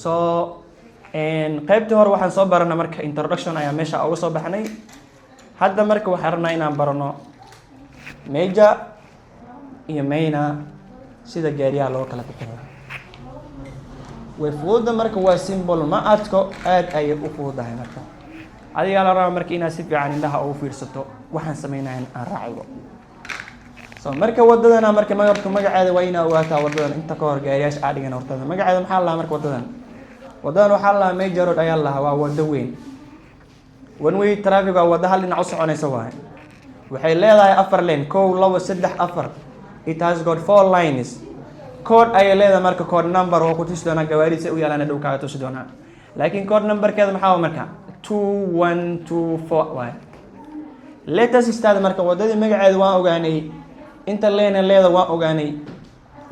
So qaybtii hore waxaan soo baranay marka introduction ayaa meesha uga soo baxnay. Hadda marka waxaan rabnaa inaan barano major iyo minor, sida gaariyaha loo kala bixinayo. Way fududa marka, waa simple, ma adko, aad ayay u fududahay. Marka adigaa la rabaa marka inaad si fiican indhaha ugu fiirsato waxaan sameynaya aan raacdo. So marka wadadana marka magarka magaceeda waa inaa ogaataa. Wadadan inta ka hor gaariyaasha aa dhigan hortada magaceeda maxaa la lahaa? Marka wadadan waxaa la lahaa major road ayaa la lahaa. Waa wado weyn, one way traffic, waa wado hal dhinac u soconaysa waaye. Waxay leedahay afar lane: kow, labo, saddex, afar. It has got four lines. Code ayay leedahay marka, code number waa ku tusi doonaa. Gawaarida si u yaalaan dhow kaaga tusi doonaa, laakiin code numberkeeda maxaa waa marka? 2124 waaye. Let us start. Marka wadadii magaceeda waan ogaanay, inta lane leeda waan ogaanay,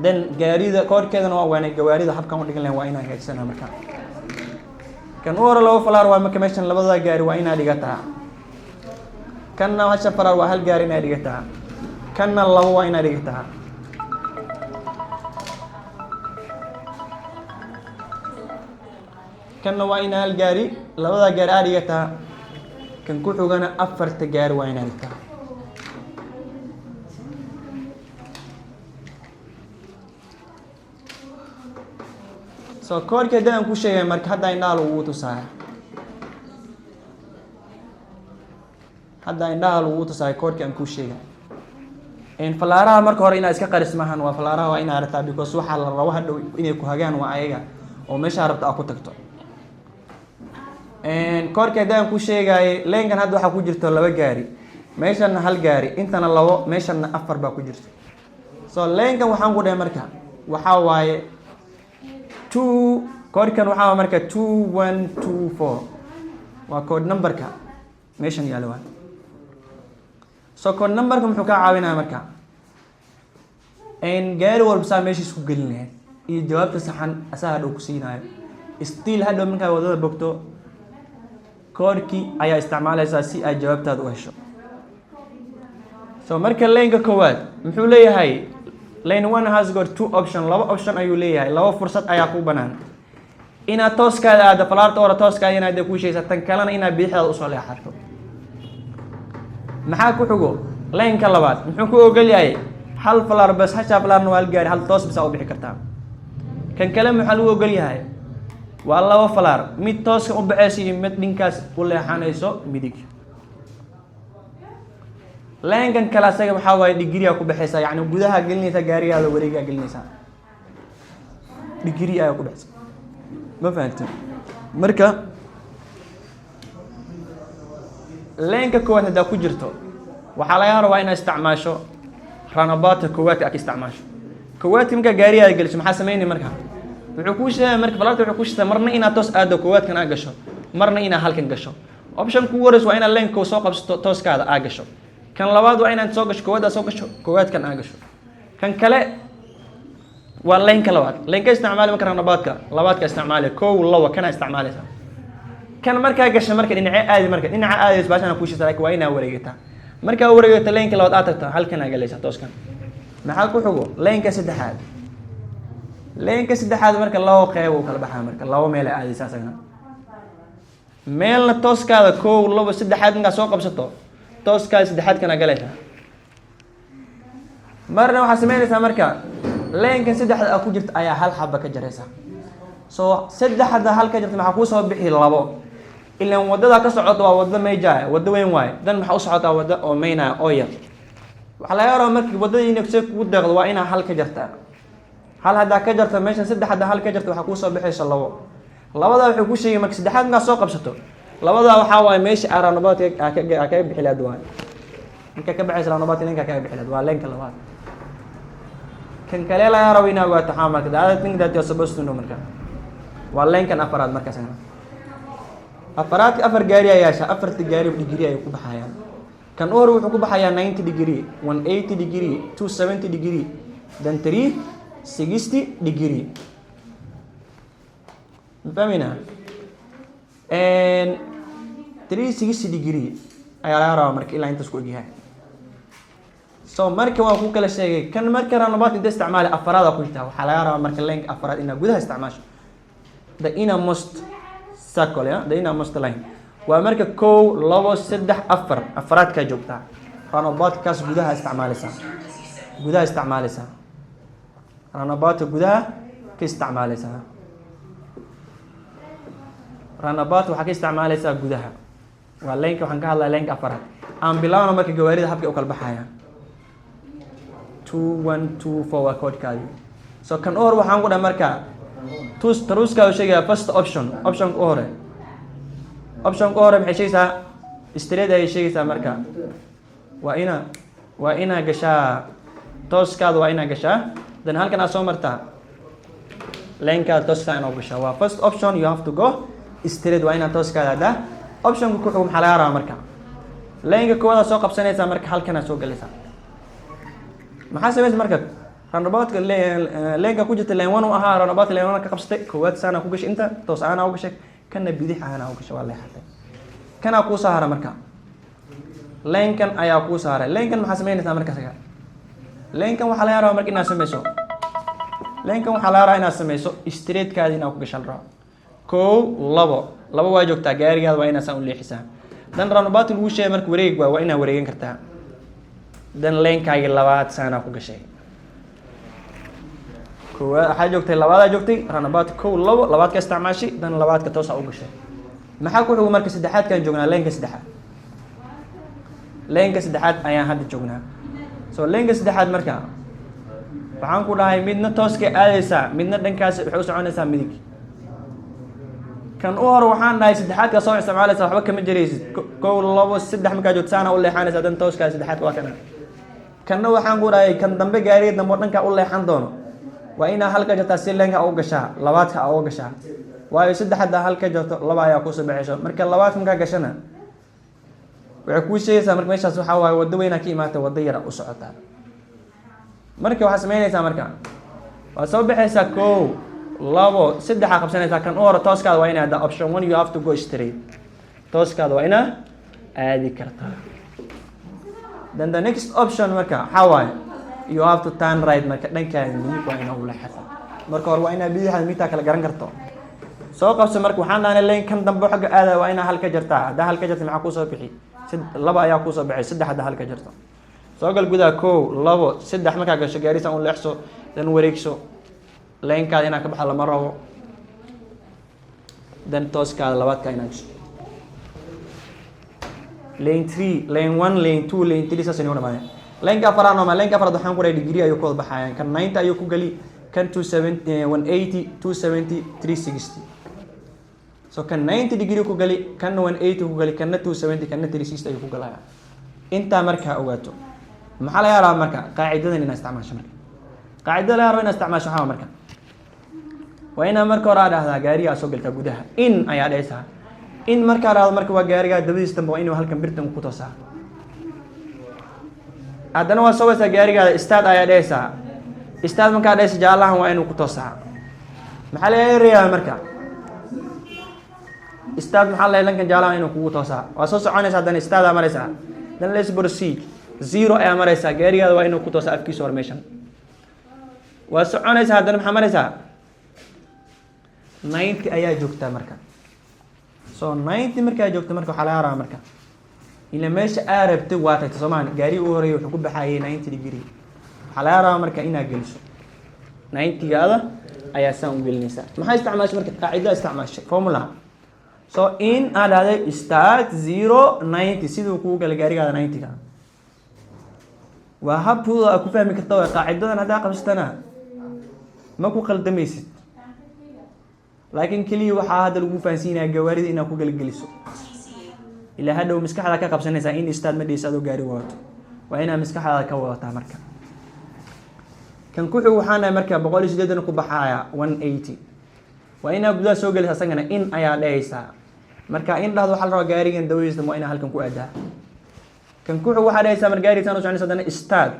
then gaarida koodhkeedana waan ogaanay. Gawaarida habkan u dhigan lahayn waa inaan hagaajsanaa. Marka kan u hore laba falaar waa marka meeshan labada gaari waa inaad dhigataa. Kanna hasha falaar waa hal gaari inaad dhigataa, kanna labo waa inaad dhigataa. Kanna waa inaa hal gaari, labada gaari aad dhigataa. Kan ku xigana afarta gaari waa inaad dhigtaa. So koodhka haddii aan ku sheegay marka hadda indhaha lagugu tusaaya, hadda indhaha lagugu tusaaya koodhka aan kuu sheegay. Falaaraha marka hore inaad iska qaris maahan, waa falaaraha waa inaad aragtaa, because waxaa la rabo hadhow inay ku hagaan waa ayaga oo meeshaa rabta aad ku tagto. Koodhka haddii aan ku sheegaaye, lane-kan hadda waxaa ku jirto laba gaari, meeshanna hal gaari, intana labo, meeshanna afar baa ku jirto. So lane-kan waxaan ku dhahay marka waxaa waaye two, koodhkan waxaa marka 2124, waa code numberka meeshan yaalo waa. So code numberka muxuu kaa caawinaya marka? Gaari walba saa meeshiis ku gelin lahayd iyo jawaabta saxan asaa hadhow ku siinaayo. Still hadhow markaa wadada bogto, koodhkii ayaa isticmaalaysaa si aad jawaabtaada u hesho. So marka lane-ka koowaad muxuu leeyahay? Lane one has got two option, laba option ayuu leeyahay, laba fursad ayaa ku banaan: inaad tooskaada aado, falaarta ora tooskaada inaad kuu sheegaysa, tan kalena inaad bidixdaada usoo leexato. Maxaa ku xigo? Lane-ka labaad muxuu ku ogol yahay? Hal falaar bas, hashaa falaarna waa hal gaari, hal toos bisa u bixi kartaa. Kan kale maxaa lagu ogol yahay? Waa laba falaar, mid tooska u baxayso iyo mid dhinkaas u leexanayso midig. Lane-kan kale asaga waxaa waaye degree ku baxaysaa, yacni gudaha gelinaysaa gaarigaada, wareegaa gelinaysaa, degree ayaa ku baxaysa. Ma fahanteen? Marka lane-ka koowaad haddaa ku jirto, waxaa laga rabaa inaad isticmaasho roundabout-ka koowaadka aad ka isticmaasho. Koowaadka markaa gaarigaada geliso, maxaa sameynay marka? Wuxuu kuu sheegaya marka falaarta wuxuu kuu sheegaya marna inaad toos aado, koowaadkan aad gasho, marna inaad halkan gasho. Option kugu horeysa waa inaad lane-ka soo qabsato, tooskaada aad gasho. Kan labaad waa inaad soo gasho koowaad, aad soo gasho koowaadkan aad gasho. Kan kale waa lane-ka labaad. Lane-ka isticmaali marka roundabout-ka labaadka isticmaali, kow, labo, kana isticmaalaysa. Kan markaa gasha marka dhinacee aadi? Marka dhinaca aadayso baashana kuu sheegta, laakiin waa inaa wareegataa. Markaa wareegato, lane-ka labaad aad tagto, halkan aa galaysaa tooskan. Maxaa ku xigo? Lane-ka saddexaad. Lane-ka saddexaad marka labo qeyb uu kala baxaa. Marka labo meel aadaysa asagana, meelna tooskaada kow, labo, saddexaad markaa soo qabsato, tooskaada saddexaadkana galaysaa. Marna waxaa sameynaysaa marka lane-kan saddexda a ku jirta ayaa hal xaba ka jaraysaa. So saddexda hal ka jarta, maxaa kuusoo bixi? Labo. Ilaan wadada ka socoto waa wado major, wado weyn waaye. Dan maxaa u socotaa? Wado oo maynaya oo yar. Waxaa laga rabaa marki wadada inay se kugu deeqdo waa inaa hal ka jartaa. Hal haddaa ka jarto meeshan, saddex haddaa hal ka jarto, waxaa kuusoo bixaysa labo. Labadaa wuxuu ku sheegay marka saddexaad markaa soo qabsato, labadaa waxaa waaye meesha aa roundabout aa kaga bixi lahayd waaye. Markaa ka baxaysa roundabout lane-kaa kaga bixi lahayd waa lane-ka labaad. Kan kale laga rabo inaa ogaato waxaa marka, the other thing that you're supposed to know marka, waa lane-kan afaraad. Markaas afaraadka afar gaari ayaa yeesha, afarta gaari degree ayay ku baxayaan. Kan u hore wuxuu ku baxayaa 90 degree, 180 degree, 270 degree, then 360 degree. Ma fahmayna? 360 degree ayaa laga rabaa marka ilaa intaas ku egyahay. So marka waan ku kala sheegay kan. Marka roundabout inta isticmaali afaraada ku jirta, waxaa laga rabaa marka lane-ka afaraad inaad gudaha isticmaasho. the innermost circle, yeah? The innermost line waa marka kow, labo, saddex, afar, afaraadkaa joogtaa. Roundaboutkaas gudaha isticmaaleysaa, gudaha isticmaaleysaa, roundaboutka gudaha ka isticmaaleysaa. Roundabout waxaa ka isticmaaleysaa gudaha, waa laneka waxaan ka hadlaya, laneka afaraad. Aan bilaabno marka gawaarida habkay u kala baxayaan. 2124 waa codekaadi. So kan u hor waxaan ku dhahay marka tus taruuskaa sheegaya first option. Optionka u hore, optionka u hore maxay sheegaysaa? Straight ayay sheegaysaa. Marka waa inaa gashaa tooskaada, waa inaa gashaa. Then halkan aad soo martaa, lanekaada tooska inaa gashaa waa first option. You have to go straight, waa inaad tooskaada adaa. Optionka ku xig maxaa laga rabaa? Marka laneka koowaad aad soo qabsanaysaa, marka halkan aad soo galaysaa. Maxaa samaysa marka? Roundaboutka laneka ku jirta lane one u ahaa. Roundabout lane one ka qabsatay koowaad, saana ku gashay, inta toos aana u gashay, kana bidix aana u gashay, waa leexatay. Kanaa kuu soo hara marka, lanekan ayaa kuu saaray. Lanekan maxaa samaynaysaa marka isaga? Lanekan waxaa laga rabaa marka inaad sameyso, lanekan waxaa laga rabaa inaad sameyso straightkaadi inaad ku gasha la rabo. Kow, labo, labo waa joogtaa. Gaarigaada waa inaad saan u leexisaa. Dan roundabout lagu sheegay marka wareeg waa inaad wareegan kartaa. Dan lanekaagii labaad saanaa ku gashay. Koowaad waxaa joogtay, labaadaa joogtay. Roundabout kow, labo, labaad ka isticmaashay, dan labaadka toosaa u gashay. Maxaa ku xigo marka? Saddexaadkaan joognaa, laneka saddexaad. Laneka saddexaad ayaan hadda joognaa. So laneka saddexaad marka waxaan ku dhahay midna tooskay aadaysaa, midna dhankaas waxay u soconaysaa midig. Kan u hor waxaan dhahay saddexaadkaa soo isticmaalaysa, waxba kama jiraysid. Kow, labo, saddex markaa joogto, saana u leexanaysa, dan tooskaa saddexaadka waa kana. Kanna waxaan ku dhahay kan dambe, gaariga dambe oo dhankaa u leexan doono, waa inaa halka jartaa si laneka u gashaa, labaadka uga gashaa. Waayo saddex haddaa halka jarto, laba ayaa kusoo baxayso. Marka labaadka markaa gashana, waxay kuu sheegaysaa marka meeshaas waxaa waaye waddo weynaa ka imaatay, waddo yara u socotaa. Marka waxaa samaynaysaa, marka waad soo baxaysaa, kow, labo, saddexaa qabsanaysaa. Kan u hore tooskaada waa inaa, option one, you have to go straight. Tooskaada waa inaa aadi kartaa. Then the next option marka waxaa waaye you have to turn right. Marka dhankaaga midig waa inaa u leexataa. Marka hore waa inaa bidixda midigtaa kala garan karto. Soo qabso. Marka waxaan dhahnay lane kan dambe xagga aada waa inaa halka jartaa. Haddaa halka jarta, maxaa kuusoo bixi? Laba ayaa kuusoo baxay. Saddex haddaa halka jarto, soo gal gudaha. Kow, labo, saddex markaa gasho, gaarisan u leexso, dan wareegso. Lanekaada inaa ka baxda lama rabo. Dan tooskaada labaadka inaa gasho. Lane three, lane one, lane two, lane three, saas inuu dhamaadeen. Laneka afaraad nooma. Laneka afaraad waxaan ku dhahay degree ayuu ku wada baxayaan. Kan 90 ayuu ku geli, kan 270, 180, 270, 360. So kan 90 degree ku gali, kanna 180 ku gali, kanna 270, kanna 360 ayuu ku galaya. Intaa markaa ogaato, maxaa laga rabaa marka? Qaacidadan inaad isticmaasho. Marka qaacidada laga rabo inaad isticmaasho waxaa marka waa inaa marka hore aa dhahdaa gaariga aa soo galtaa gudaha, in ayaa dhehaysaa. In markaa dhahdo marka waa gaarigaa dabadiis dambe waa inuu halkan birtan ku toosaa. Haddana waa soo waysaa gaarigaada, start ayaa dhehaysaa. Start markaa dhehaysa, jaalahan waa inuu ku toosaa. Maxaa laga reebaa marka? Start maxaa la lankan jaalahan inuu kugu toosaa. Waa soo soconaysa, haddana start aa maraysaa, then let's proceed. Zero ayaa maraysaa, gaarigaada waa inuu ku toosaa afkiisa hore meeshan. Waa soconaysaa, haddana maxaa maraysaa? 90 ayaa joogtaa marka. So 90 markaa joogto, marka waxaa laga rabaa marka ila meesha aa rabtay waa tagtay soomaali. Gaarigii u horeeyay wuxuu ku baxayay 90 degree. Waxaa laga rabaa marka inaad geliso 90-gaada ayaa saan u gelinaysaa. Maxaa isticmaashay marka? Qaacidada isticmaashay, formula. So in aad dhahday start, zero, 90, siduu kugu galay gaarigaada 90-ga. Waa hab fudud aad ku fahmi karta. Waa qaacidadan, haddaa qabsatana ma ku qaldamaysid. Laakiin keliya waxaa hadda lagu fahansiinaya gawaarida inaad ku gelgeliso. Ilaa hadhow maskaxda ka qabsanaysaa in start ma dhihis adoo gaari wadato, waa inaad maskaxdaada ka wadataa. Marka kan ku xig waxaan nahay marka 180 ku baxaaya 180, waa inaad gudaha soo gelaysa. Asagana in ayaa dhehaysaa. Marka in dhahdo, waxaa la rabaa gaarigan dawadiisa waa inaa halkan ku aadaa. Kan ku xig waxaa dhehaysaa mar gaariga saan u soconaysa, haddana start.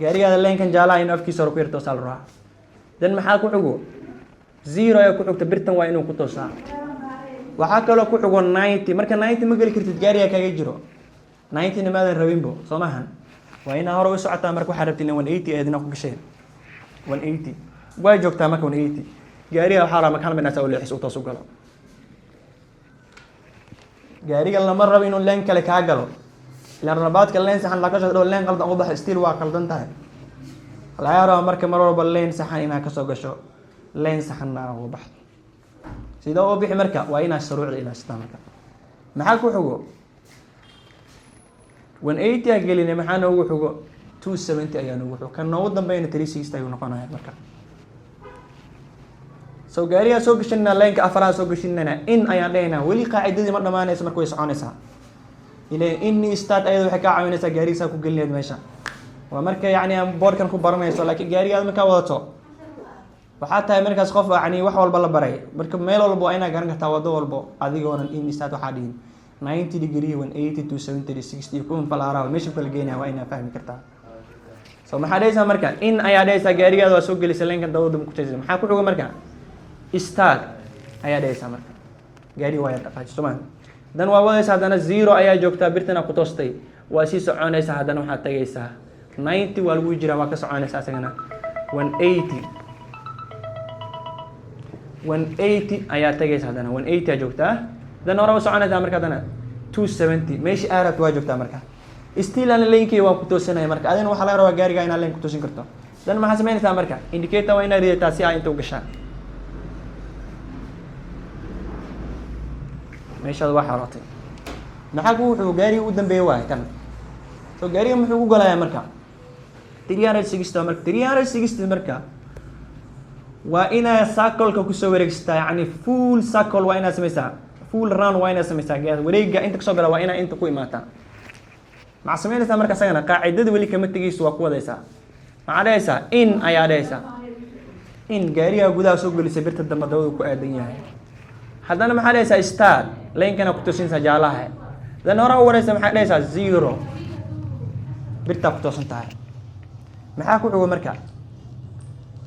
Gaarigaada lanekan jaalaha inuu afkiisa hore ku yar toosaa la rabaa. Dan maxaa ku xigo? Zero ayaa ku xigta, birtan waa inuu ku toosaa. Waxaa kaloo ku xigo 90. Marka 90 ma geli kartid, gaarigaa kaaga jiro. 90-na maadan rabinbo, soo maahan? Waa inaa hore u socotaa. Marka waxaa rabtid 180 aad inaa ku gasheen. 180 waa joogtaa. Marka 180 Gaariga waxaa rabaa marka hal mid u leexis, uu toos u galo. Gaariga lama rabo inuu lane kale kaa galo. Ilaan rabaadka lane saxan laga soo dhow, lane qaldan ugu baxo, still waa qaldan tahay. Laga rabaa marka mar walba lane saxan inaad kasoo gasho, lane saxanna aa ugu baxdo. Sidoo u bixi marka waa inaad shuruucda ilaashataa. Marka maxaa ku xigo? 180 aa gelinay. Maxaa noogu xigo? 270 ayaa noogu xigo. Kan noogu dambeyna 360 ayuu noqonaya. Marka so gaarigaa soo gashanayna, laneka afaraad soo gashanayna, in ayaan dhahaynaa. Weli qaacidadii ma dhamaanayso, marka way soconaysaa. Ilan in start ayada waxay kaa caawinaysaa gaarigisaa ku gelinayd meesha. Waa marka yacni aan boardkan ku baranayso, laakiin gaarigaad markaa wadato waxaa tahay markaas qof yani wax walba la baray. Marka meel walba waa inaa garan kartaa, wado walbo, adigoonan in start waxaa dhihin. 90 degree, 180, 270, 60 iyo kuwan falaaraha meesha kala geenaya waa inaa fahmi kartaa. So maxaa dhehaysaa marka? In ayaa dhehaysaa. Gaarigaada waa soo gelisay lanekan, dabada ku taysa. Maxaa ku xigo marka? Start ayaa dhehaysaa. Marka gaariga waa yar dhaqaaji, soo dan waa wadaysa. Haddana zero ayaa joogtaa, birtana ku toostay, waa sii soconaysaa. Haddana waxaad tagaysaa 90, waa lagu jiraa, waa ka soconaysaa isagana. 180, 180 ayaa tagaysa. Haddana 180 aa joogtaa, haddana hore u soconaysaa. Marka haddana 270, meeshii aa rabto waa joogtaa. Marka still ana lanekii waan ku toosinaya. Marka adina waxaa laga rabaa gaariga inaad lane ku toosin karto. Dan maxaa samaynaysaa marka? Indicator waa inaad ridataa si aa inta u gashaa. Meeshaad waa xarootay. Maxaa ku wuxuu gaariga u dambeeyay waay kan. So gaariga muxuu ku galayaa marka? 360. Marka 360 marka waa inaad circle-ka kusoo wareegsataa, yacni full circle waa inaad samaysaa, full round waa inaad samaysaa. Wareega inta kasoo bila waa inaa inta ku imaataa. Maxaa samaynaysaa marka? Isagana qaacidada weli kama tegeyso, waa ku wadaysaa. Maxaa dhehaysaa? In ayaa dhehaysaa. In gaarigaa gudaha soo gelisay, birta dambe dabadu ku aadan yahay. Haddana maxaa dhehaysaa? Start. Lanekana ku toosinaysaa jaalaha. Dan hore u wareysa, maxaa dhehaysaa? Zero, birtaa ku toosan tahay. Maxaa ku xigo marka?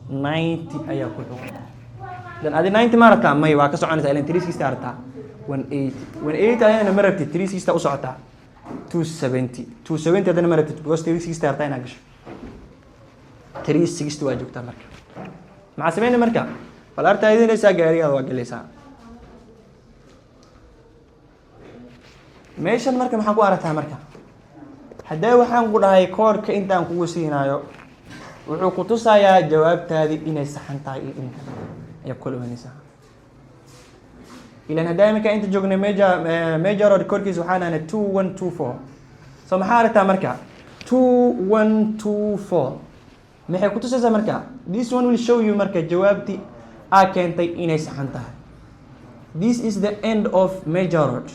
90 ayaa ku xigo. Dan adi 90 ma rabtaa? May, waa ka soconaysaa, ilan 360 rabtaa. 180, 180 ayadana ma rabtid, 360 u socotaa. 270, 270 haddana ma rabtid, because 360 rabtaa inaad gasho. 360 waa joogtaa. Marka maxaa sameynay marka? Falaarta idinaysaa, gaarigaada waa galaysaa meeshan. Marka maxaa ku aragtaa marka? Haddee waxaan ku dhahay koodhka intaan kugu siinaayo wuxuu ku tusayaa jawaabtaadii inay saxan tahay iyo in kale ayaa kula ogaanaysaa. Ilan haddaa iminka inta joognay major road koodhkiisa waxaan ahnay 2124. So maxaa aragtaa marka? 2124 maxay ku tusaysaa marka? This one will show you marka jawaabtii aa keentay inay saxan tahay. This is the end of major road.